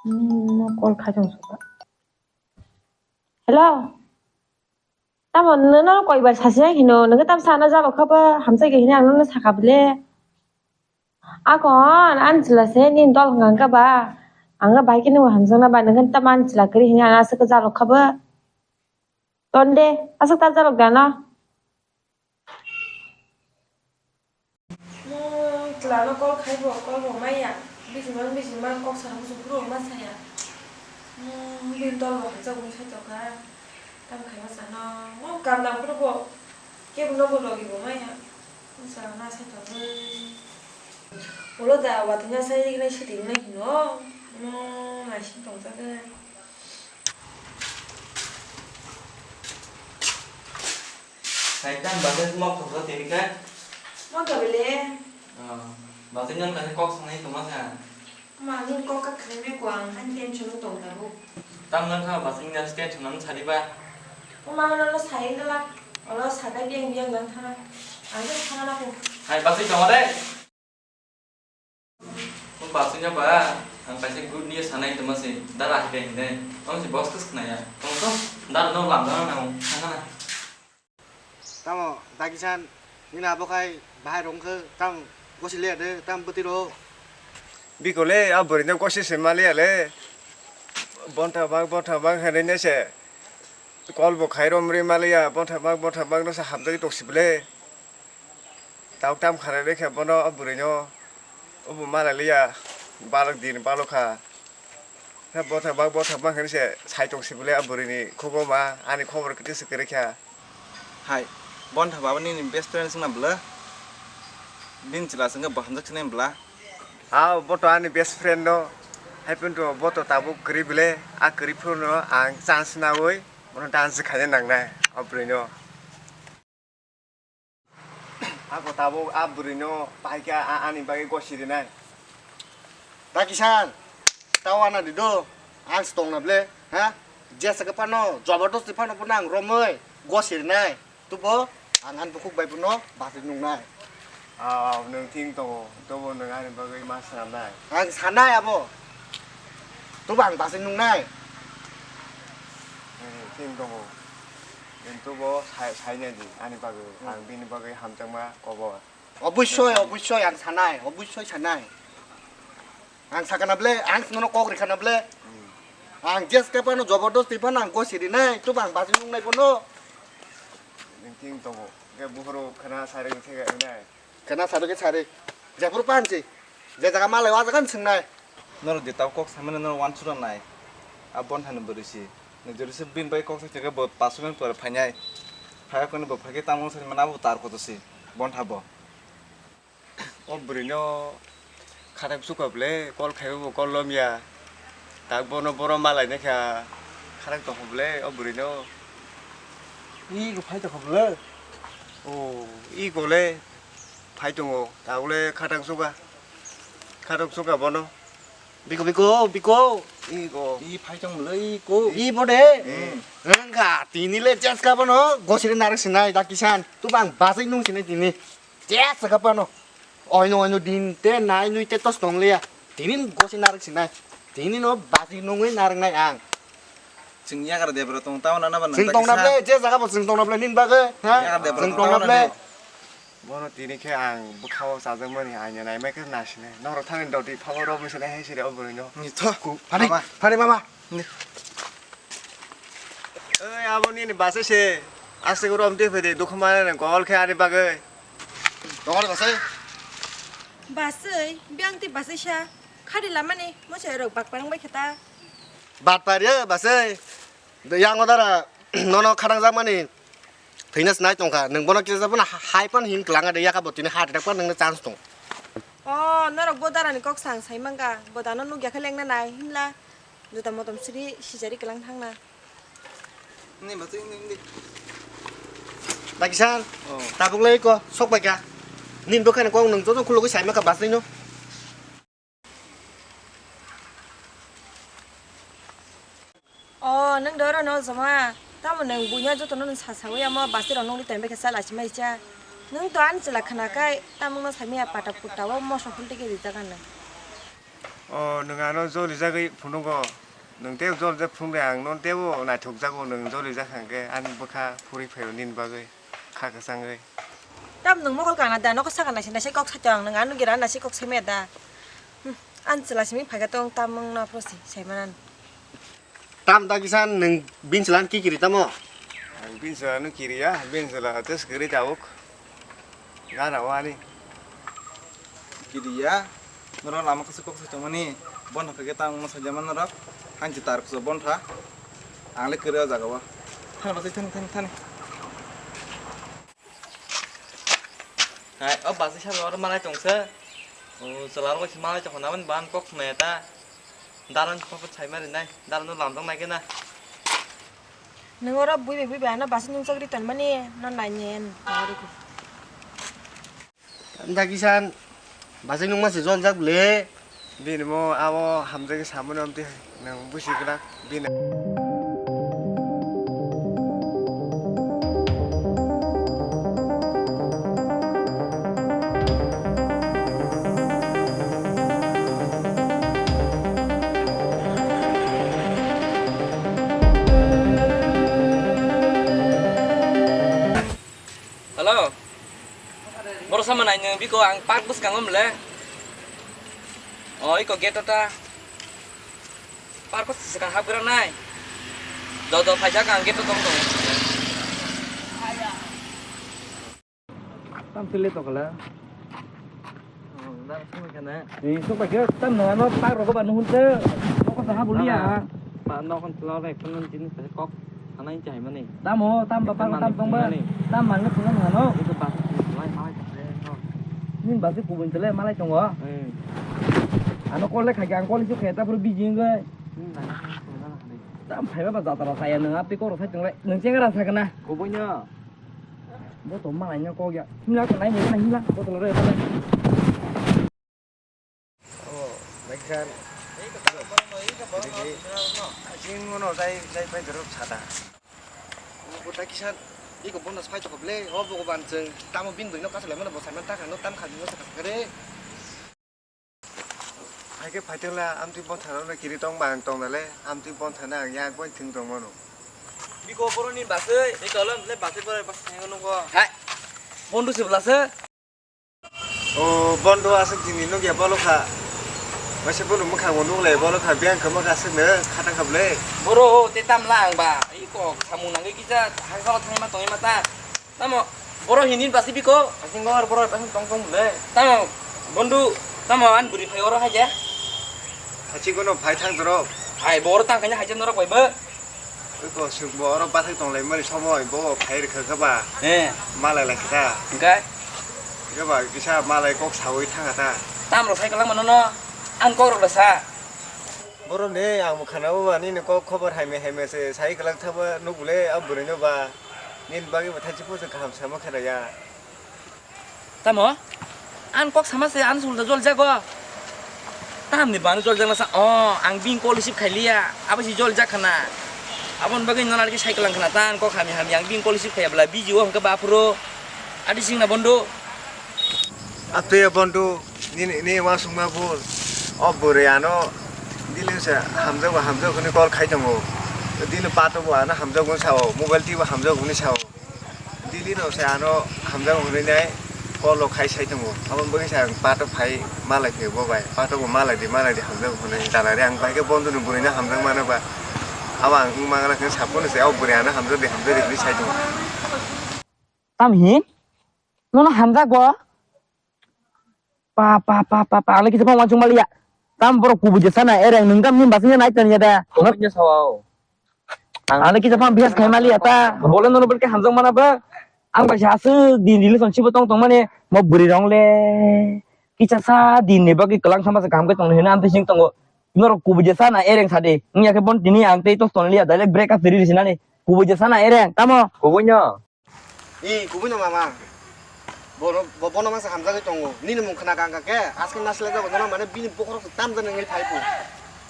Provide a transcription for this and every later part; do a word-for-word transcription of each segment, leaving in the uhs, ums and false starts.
Hmm, no call khai tong suka. Hello. Tamo nono koi bai sasi hino, nang tam sana jalo khaba hamsa ge hini ang nono saka bile. Akon an chila se ni dol hang ka ba. Ang ga bai kini hamsa na ba nang tam an chila kri hini ang asuk jalo khaba. Tonde, asuk ta jalo gana. Hmm, tlano call khaibo, call bo maya. Bijimang, bijimang, kok sana musu bro ma saya. Hmm, bin tol bo hamsa gung sai tokha. Tam khai ma sana. Mo kam nang bro bo. Ke bo no bo logi bo maya. Mo sana na sai tokha. Ulo da watwi na sai ri na sidi na hino. Mo na sin tong jaga. Hai, tang bate mok thok tini khe? Mok thok bile? Ah, bate nang khe kok sanai tongma kha. Ma, nung kok ka khnai me ko ang han tension tong ta bu. Tam nang kha bate nang tension nang sadi ba. O ma, no no sai na la. Olo sakai biang biang nang thana. Ang thana na ko. Hai, bate tong de. Hwn basingya ba, ang kaisa good news sanai tongma se, dara hai kai hinai. Tamo se boss kis khnaya. Tamo to, dara no lam dana nang, thangana. Tamo, dagisan, nini abo khai bahai rong khe, tam gosi le de, tam bwtwi ro. Bikole, a bwrwi no gosi se maliya le. Bonta bak, bonta bak, hwnwi ne se. Call bo khai romri maliya, bonta bak, bonta bak no se hamjagwi tongsi bwle. Tabuk tam kharwi rwkhe bono o bwrwino, obo malai liya, balok din balokha. Khe bothak bak bothak bak hinwi se sai tong sibole a bwrwini khukgo ma, ani khobor kwtwi se kwrwikha. Hai, bontha baba nini best friend swngna bwla? Bini chwla swngkhe bo hamjak sinai bwla? A, bo to ani best friend no. Hai phano to bo to tabuk kwrwi bwle, a kwrwi phuru no ang chance naui bono dance khaina nangnai o bwrwino. Ako tabuk a bwrwino paikha a-, ani bagwi gosi rinai. Dakisan, tao ana di do, ang se tongna ble, ha? Jesa khe phano, jobordosti phano phano ang romwi gosi rinai. Tubo, ang ani bukhuk bai phano bachwi nungnai. Ah, nwng thing tongo, tobo nwng ani bagwi ma swnamnai. Ang sanai abo. Tubo ang bachwi nungnai. Nwng thing tongo. Kintu bo sai, sainai di, ani bagwi. Hmm. Ang bini bagwi hamjakma kobo. Obossoi, obossoi ang sanai, obossoi sanai. Ang sakana ble, ang nono kok rikana ble. Hmm. Ang jeske phano jobordosti phano ang gosi rinai, tubo ang bachwi nungnai phano. Nwng thing tongo. Khe bukhuru khana sari khe nai. Khana sari khe sari. Jephuru pansi. Je jaga malai o jaga swngnai. Norok je tau kok samani norok wansukna nai. A bontha ni bwrwi si. Ni jori se bini bai kok sakhe bo pasu men pore phainai. Phai koni bo phai khe tamo sai mana bo tar koto si. Bontha bo. O bwrwi no khatak suka ble, kol khaibo bo kol lomya. Tak bono boro malai nai kha. Khatak tongkha ble o bwrwi no. I go phai tongkha ble. O, i go le phai tongo. Tak le khatak suka. Khatak suka bono. Biko, biko, biko. Iko. I phai tong molo, iko. I bo de. Hmm. Wngkha, tini le jeska bono gosiri narwk sinai, da kisan. Tubang bachai nung sinai tini. Jeska phano. Oino, oino din te nai nui te tos tong liya. Tini gosi narwk sinai. Tini no bachai nungwi narwk nai ang. Chwng yagra debra tong tao na naba nang Chwng da tong na kisa. Ble, je jaga bo chwng tong na ble, nin bagwi, ha? Yagra debra Chwng tong tong tao na na ble. Ne. Bono tini khe ang bwkhao chajakmani aina naimai khe nasinai. Norok thani doti phabo rw mwi se nai hai siri o bwrwino. Ni tho. Ku-, phani, mama. Phani mama. Ni. Oi, abo nini bachai se. Aswk rom twi phai de, dukha mane gol khe ani bagwi. Dongor bachai. Bachai, biyang twi bachai sa. Khadi lamani, mo se rok bak parang bai khe ta. Bat par ye, bachai. Yang odara, nono kharang jakmani. Thwina se nai tongkha, nwng bono kisa phano hai phano hin kwlanga de, yakha bo tini heart attack phano nwngno chance tong. O, norok bo darani kok sang sai mangkha, bo dano nukya khe lengna nai, hinla juda motom siri sijari kwlang thangna. Ni bachai ni, ni. Dakisan, oh. Tabuk lai ko, sok bai kha. Nin bo khani kok nwng joto khulugwi sai mangkha bachai no. O, nwng de oro no joma. Tamo nwng buino jotono nwng sasaui amo basi rok nukli tongbaikha chal achimai cha. Nwng to ani chwla khwnakhai, tamo wngno saimanya pata putao moso phultike rijak ano. O, nwng ano jolijagwi phunukgo. Nwng teibo jolijak phunukdi, ang nono teibo naithokjago, nwng jolijak hwnkhe ani bwkha phurwi phaio nini bagwi kha kwchangwi. Tam nwng mokol kana da, nogo saka naisi naisi kok saito ang, nwng ano gira naisi kok saimaya da. Hmm, ani chwla simi phaikhe tong tam wngno phuru si saimanani. Tam da kisa nwng bini chwla no kikiri tamo? Ang bini chwla no kiriya, bini chwla tei swkagwi tabuk. Gana wani. Kiriya, norok lama kaisa kok sai tongmani, bontha khe tang wngma saijama norok, hanchi tar kuso bontha, ang le kwrwi o jaga o. Thani basi thani thani thani. Hai, o basi sabo oro malai tongse. O chwla rok se malai tongkha nabani ban kok khna ya ta. Dalan kok sai mari nai, dalan no lamjak nai khe na. Nwng oro bui bai bui bai ano basi nungchak ri tonmani no nai nai ani. Dagi san, basi nungma se jol jak le. Bini mo abo hamjagwi samani amtwi nwng busi kwrak bini. Hello. Boro sama nai nwng biko ang park bwskango mle. O iko gate ta. Park o swkang hapgra nai. Do do phaijak ang gate o tong tong. Tam tele to kala. Ni sok bai khe tam no ano tak rogo ba nuhun se. Kok sa ha bulia. Ba no kon tlo rek kon jin se kok anai chai mani. Tamo tam ba pa tam tong ba. Tam man no tong no. Itu ba lai mai ta se no. Nin ba se kubun tele malai tongo. Ano kol le khai ang kol su khe ta pur bijing gai. Tam phai ba jatra saya nang api kor sai tong lai. Nang chengra sa kana. Kubun no. Bo to malai no kok ya. Himla ko nai ni na himla. Bo to re. Oh, baiksan. Ini, ini, ini ngono jai, jai pai dorok sada. Oh, bo ta kisan, iko bonus pai to koble, oh, bo ban jeng, tamo bin bino kasale mana bo saman ta kano tam kha bino sa kare. Hai khe phaitengla, amtwi bonthana no kiri tong ba ang tong nale, amtwi bonthana ang yak bai thwng tong mano. Biko boroni basai, ni tolom le basai borai basai thang nungko. Hai, bondu se blasa. O bondo aswk dini nukya bolokha. Waisa bono mwkhang bo nuklai bolokha, biyang kwma aswk no khatang kha bwle. Boro o te tamla ang ba. Iko samung nangwi kisa hangsa o thangma tongwi mata. Tamo boro hini basi biko. Asing bor boro asing tong tong bwle. Tamo bondu, tamo an buri phai oro haja. Hachi kono phai thang doro. Hai boro tang kanya haja norok bai bo. Oi ko suk bo oro bathai tong lai mani somo oi bo phai rikha kha ba. Eh. Malai lai kha. Engkai? Kha ba kisa malai kok sawi thang ta. Tam rok sai kalang mano no. Ang kok rok da sa. Boro ne ang bo khana bo ba nini kok khobor hai me hai me se sai kalang tha ba nuk bole a bwrwi no ba. Nini bagwi bo thachi pho se kaham sama khana ya. Tamo? Ang kok sama se ang sulda jol jago. Tamni bani jol jagna sa, oh, ang bini call receive khai liya. Abo si jol jak khana. Aboni bagwi nang arki cycle lang khana ta ang kok hamya hamya ang bini call receive khaiya bwla busy o hwnkhe baphuro. Adi singna bondo. Ate bondo, nini, nini wasungma bol. O bwrwi ano dili se hamjago hamjago hwnwi call khai tongo. Dili pato bo ano hamjago hwnwi sao, mobile twi bo hamjago hwnwi sao. Dili no se ano hamjago hwnwi nai call rok khai sai tongo. Abo bagwi se ang pato phai malai phai bo bai. Pato bo malai di, malai di hamjago hwnwi. Dana re ang bai khe bondo ni bwrwi no hamjak mano ba. Abo ang wng mangala khe saphuru se o bwrwi ano hamjak di, hamjak di hwnwi sai tongo. Tam hin? Nono hamjak bo? Pa, pa, pa, pa, pa, ang le kisa phang uansuk maliya. Tam borok kubui je sana, ereng nwng tam nim basing nai tanya da. Kubui je sawa o. Ang le kisa phang bias khai maliya ta. Bole nono bole ke hamjak mana ba? Ang bai sa aswk din relationship o tong tong mani, mo bwrwi rong le. Kisa sa din ni bagwi kwlang sama se kaham khe tong hino ang tei sing tongo. Norok kubui je sana, ereng sa de. Wngya khe bon tini ang tei tos ton liya, direct break up siri risi nani. Kubui je sana, ereng, tamo? Kubui no. I kubui no mama. Bono, bo-, bono masa hamjagwi tongo. Nini mung khna kang kang khe, aske nasle jago jono mane bini bokhorok tam jani ngai phai phu.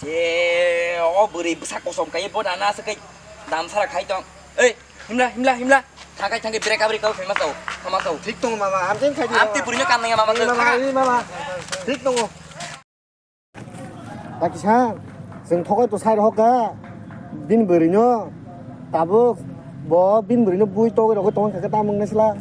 Je, o bwrwi bwsa kosom kai bo dana se kai dam sara khai tong. Ei, himla, himla, himla. Thakai thakai break up ri kau phai ma tau, thama tau. Thik tongo mama, hamjeng khai di. Amtwi bwrwi no kam nang ya mama. Mama, thakai. I mama. Thik tongo. Dakisa, chwng thogwi to sai rohor kha bini bwrwino. Tabuk bo bini bwrwino bui togwi rogwi tongkha khe tamung naisla.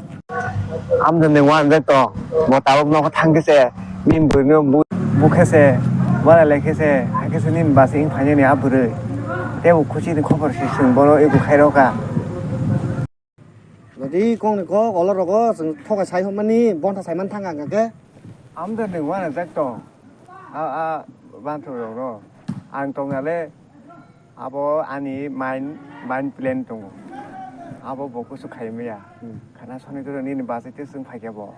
Amjani wan jai to, bo tabuk nogo thang khe se, bini bwrwino bui. Bukhe se, wala lekhe se, hakhe se nini basi wng phainani a bwrwi. Tei bo khuchini khopor se chwng bono ego khai rokha. Jodi kok ni kok olo rogo chwng thokai sai hwnmani bontha sai man thang ang khe. Amda nwng wana jak tong. A, a, banthong rok no. Ang tong nale abo ani mind, mind plan tongo. Abo bo kusu khai maya. Hmm. Khana soni to nini basi te chwng phai khe bo.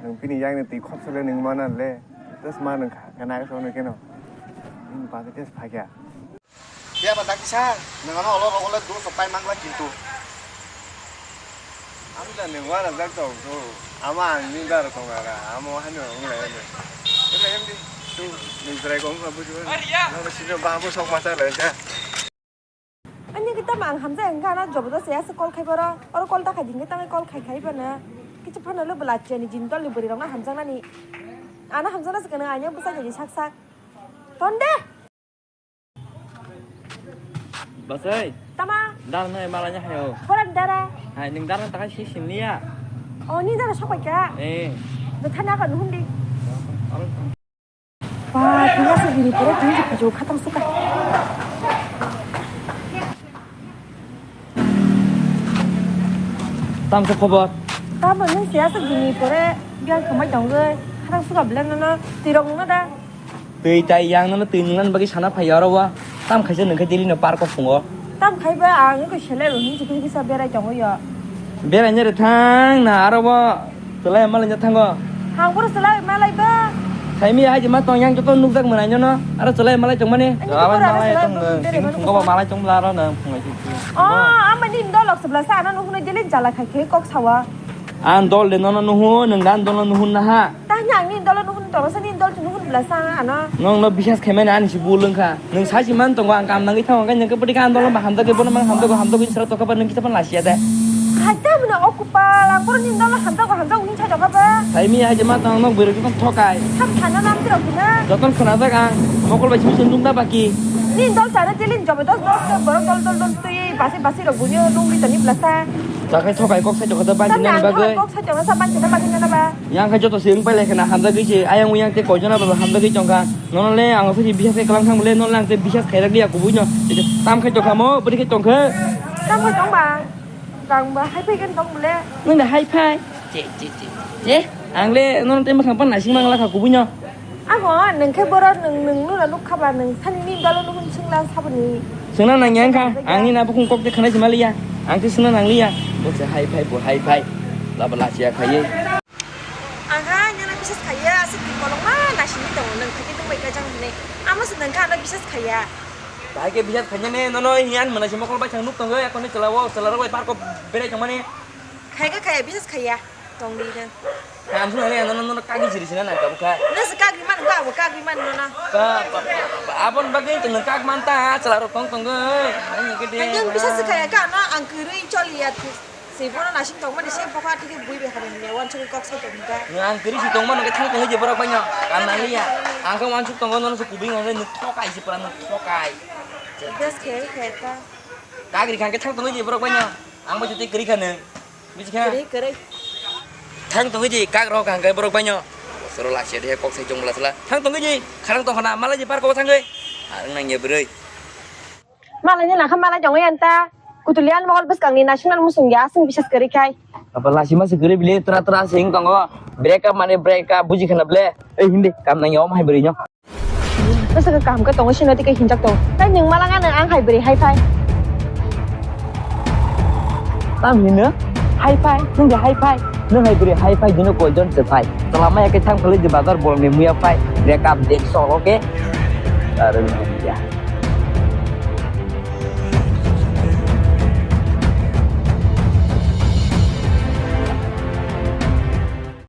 Nwng bini yang ni twi khop sele nwng mana le. Tes ma nwng kha, khana soni keno. Nini basi te phai khe. Phiya ba dakti sa, nwng ano olo rogo le dul sok pai mangla kintu. Amda nwng wana jak tong tu. Ama ang ni dar tong ara, amo hano wng lai hano. Wng lai hemdi. Tu nwng try kong kha buji ba. Ano sino ba bo sok ma cha lai ka. Ani kita mang hamjai ang kana jobo do se asa call khai boro. Oro call ta khai ding ta call khai khai bana. Kichu phano le bela cheni jin dol ni bwrwi rok na hamjak nani. Ana hamjak na se kana anya bwsa jadi sak sak. Tonde. Basai. Tama. Dar nai malanya hayo. Koran dara. Hai, ning dar takai si simliya. Oh, ni dara sopai ka? Eh. Bethana ka nuhun di. Ba, tinggal segini pura tinggi kejauh khatang suka. Tamo khe khobor? Tamo nwng siya se bini pore biyang khwmai tongwi khatang suka belai nono twi rok nungna da. Twi tai yang nono twi nungna bagwi sana phai oro o. Tam khaisa nwng khe daily no park o phungo. Tam khai ba ang ko selai ro hinji kisa berai tongwi yo. Berai ne re thang na aro o. Chwlai malai thango. Hang boro chwlai malai ba. Saimi hai ma tong yang joto nukjak mwnai no. Aro chwlai malai tong mani. Ani chwlai boro aro malai chwlai tong boro nung. Bere Sing boro thungko ba chwlai. Malai tong bla aro nung phungai si. Oh, ama ni dol lok sebla sa ano nuhunai dele jala khai khe kok sawa. An dol de nono nuhu, nung dan dol nuhun na ha. Tanya ang ni dol nuhun toro sa ni dol nuhun bla sa ano. Nong no bihas khe mani ani si bulung kha. Nwng sachi man tongo, ang kam nangwi thango, hwnkhe nwng khe bwtwi khe andolon ba hamjagwi, bono mang hamjago, hamjagwi sra tokha ba nwng kisa phano lasiya de. Hai ta mwnwi o kupal, ang borokni andolon hamjago, hamjago hwnwi sajokha ba. Saimi hai je ma tong nok bwrwi khe thokai. Tham thana nam tirok hwna. Joton khwnajak ang, mokol bai simi se nukna baki. Ni dol chana jelin jobo dos dos khe borok dol dol dol twi basi basi rok buino nungri toni blasa. Takai thokai kok sajokha da banjina bagwi. Kok sajokha sa banjina bagwi na ba. Yang khe joto se wng pai lai khna hamjagwi se, ayang uyang tei koijona ba hamjagwi tongkha. Nono le ang sagi bihas khe kwlang thang le, nono le ang tei bihas khairok liya kubui no. Tam khai tongkha mo, bwrwi khe tongkha. Tam khai tong ba, tang ba hai phai khe tong le. Nwng da hai phai. Che, che, che. Che, ang le nono tei mwkhang pan naising mang lakha kubui no. Amo, nwng khe boro nwng, nwng nula nuk kha ba, nwng sani ni dolo nuk sung la saboni. Sungna nang yang kha, ang ni na bukung kok de khana jima liya. Ang tei sungna nang liya. Bo se hai phai, bo hai phai. Laba lachiya khaiye. Ang ha, nana bisas khaiya, aswk ni kolokma naisingwi tongo, nwng thangwi nwng bai kajang hwnwi. Amo se nwng kha ano bisas khaiya. Bahai khe bisas khainani, nono hiyan mwnai se mokol bai thang nuk tongo, yakoni chwla o, chwla rok bai park o berai tongmani. Khai khe khaiya, bisas khaiya, tong di nwng. Ang sung nani, nono, nono kagwi jiri sina nang tabuk kha. Nwng se kagwi man, nwng abo kagwi man nono. Ba, ba, ba, ba, abon bagwi to nwng kag man ta, chwla rok tong tongo. Ani gede. Nwng bisas khaiya kha ano, ang kwrwi choliya. Se bono naising tongmani se bokha thike bui bai hamya wansugwi kok sai tongkha. Ang kwrwi si tongmano khe thang tongwi je borok baino kam nangliya. Ang khe wansuk tongo nono se kubui hwnwi nwng thokai se pura nwng thokai. Bes khe khe ta. Kagri khan khe thang tongwi je borok baino. Ang bai tei kwrwi kha nwng. Bisi kha. Kwrwi kwrwi. Thang tongwi je kak rok hang khe borok baino. Soro lasia de kok sai chong bwla sala. Thang tongwi je kharang tong khana malai je park o thangwi. Harang nang ya bwrwi. Malai ni nakha malai tongwi anta. Kutulian mokol bwskang ni national musung ya aswng bisas kwrwi khai. Apa lasi ma se kwrwi bile tra tra sing tongo. Break up mane break up buji khana ble. Ei hindi kam nang ya om hai bwrwi no. Bwswk kaham khe tongo sino tike hinjak tongo. Tai nwng malanga nwng ang hai bwrwi hai phai. Tam hino hai phai, nwng de hai phai. Nwng hai bwrwi hai phai dino koijon se phai. Tala maya khe thang phali di bazar bolni muya phai. Break up de solo ke. Arwng ya.